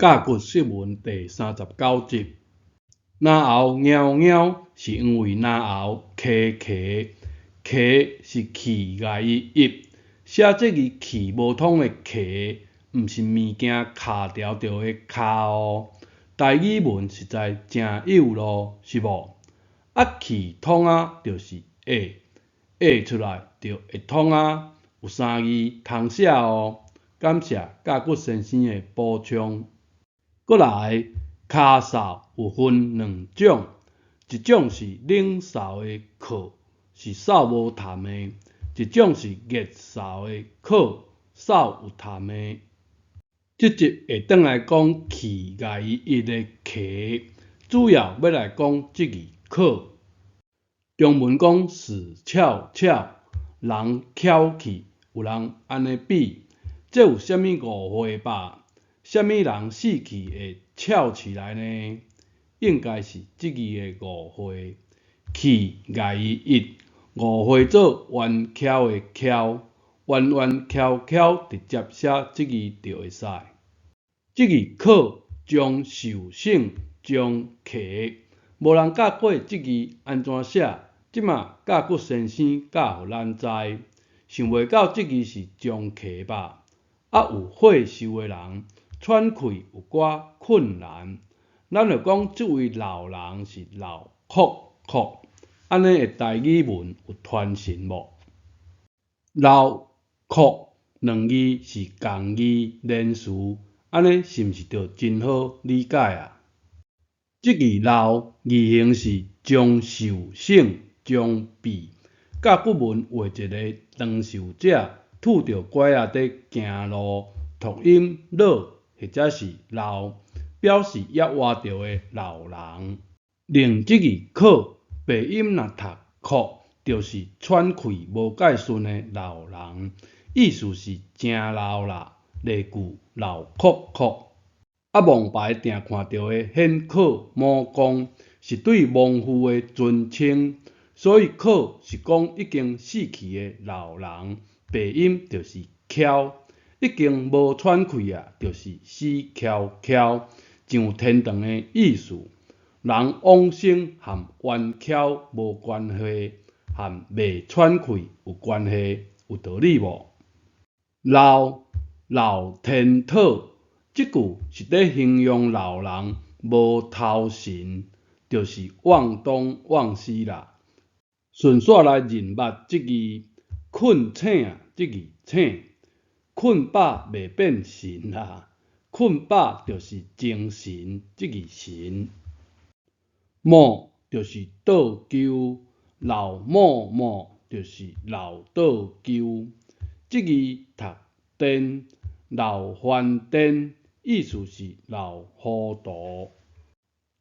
甲骨釋文第三十九集，嚨喉貓貓是因為嚨喉咳咳，咳是氣共伊抑，寫這字氣無通的咳，毋是物件卡牢著的卡哦。台語文實在誠有路，是無？啊，氣通啊，就是會，會出來就會通啊，有三字通寫哦。感謝甲骨先生的補充。閣來，跤嗽有分兩種，一種是冷嗽的咳，是嗽無痰的；一種是熱嗽的咳，嗽有痰的。這集會轉來講氣共伊抑的咳，主要欲來講這字咳。中文講死翹翹，人翹起，有人按呢比，這有啥物誤會吧？啥物人死氣會翹起來呢？應該是這字的誤會。氣共伊抑，誤會做彎翹的翹，彎彎翹翹，直接寫這字就會使。這字可將壽省將客，無人教過這字按怎寫，這馬甲骨先生教予咱知，想袂到這字是將客吧？啊，有歲數的人，喘氣有寡困難，咱就講這位老人是老哭哭，按呢的台語文有傳神無？老哭兩字是仝字連詞，按呢是毋是就真好理解啊？這字老字形是將壽省將輩，甲骨文畫一个長壽者拄著拐仔佇行路，讀音老或者是老，表示猶活著的老人。另這字可白音若讀哭，就是喘氣無介順的老人，意思是誠老啦，例句老哭哭。啊，王牌定看著的顯可母公是對亡父的尊稱，所以可是講已經死去的老人，白音就是翹，已經無喘氣啊，就是死翹翹，上天堂的意思。人往生和彎翹無關係，和袂喘氣有關係，有道理無？老老天討，這句是佇形容老人無頭神，就是忘東忘西啦。順紲來認捌這字，困醒啊，這字醒，困飽袂變神啦，困飽就是精神，這字神。某就是倒勼，老某某就是老倒勼。這字讀顛，老翻顛，意思是老糊塗。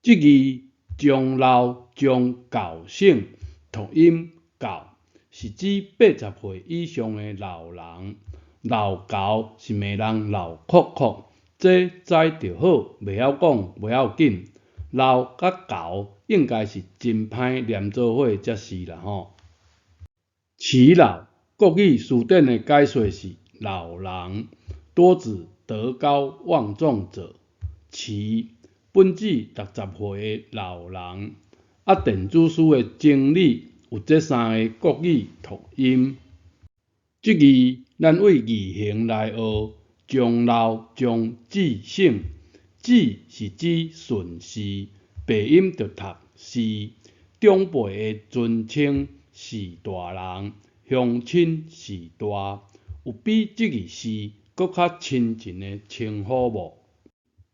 這字將老將舊省，讀音舊，是指八十歲以上的老人。老猴是罵人老哭哭，這知就好，袂曉講袂要緊。老佮猴應該是真歹連做伙才是啦吼。耆老，國語辭典的解說是老人，多指德高望重者。耆本指六十歲的老人。啊，電子書的整理有這三个國語讀音。這字咱對字形來學，將老將子省，子是指順序，白音就讀序，長輩的尊稱序大人，鄉親序大，有比這字序閣較親近的稱呼無？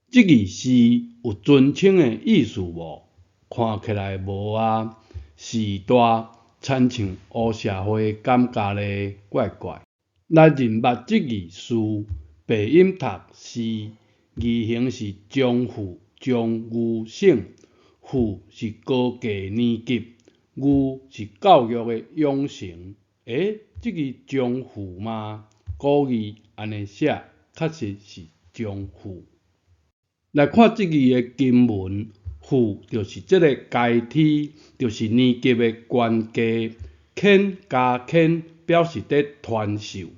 這字序有尊稱的意思無？看起來無啊，序大親像烏社會的感覺咧，怪怪。來認捌這字序，白音讀序，字形是將父將牛省，父是高低年級，牛是教育的養成。欸，這字將父嗎？古字按呢寫，確實是將父。來看這字的經文，父就是這个階梯，就是年級的懸低，牽加牽表示佇傳授，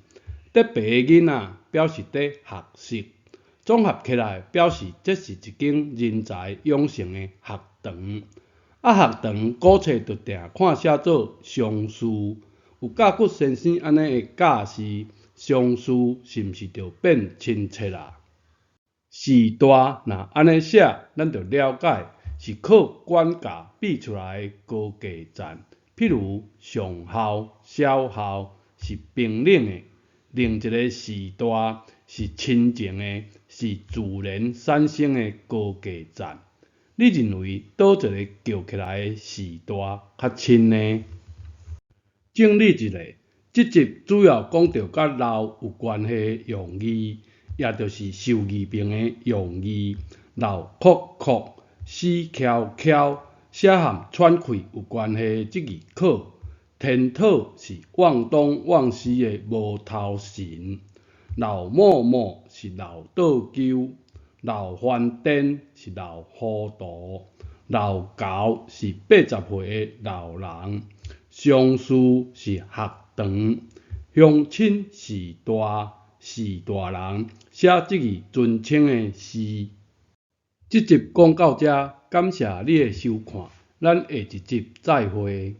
佇爬的囡仔表示佇學習，綜合起來表示這是一間人才養成的學堂。啊，學堂古冊就定看寫做商事，有教骨先生按呢的教示，商事是毋是就變親切啊？序大若按呢寫，咱就了解是靠管教比出來的高低層，譬如上校、小校是平等的，另一个序大是親情的，是自然產生的高低層。你認為佗一个叫起來的序大較親呢？整理一下，這集主要講著佮老有關係的用字，也就是壽字爿的用字，老闊闊、死翹翹，寫和喘氣有關係的這字可，天討是往東往西的無頭神，老某某是老倒勼，老番顛是老糊塗，老猴是80歲的老人，商事是學堂，鄉親序大，序大人寫這字尊稱的序。這集講到遮，感謝你的收看，咱下一集再會。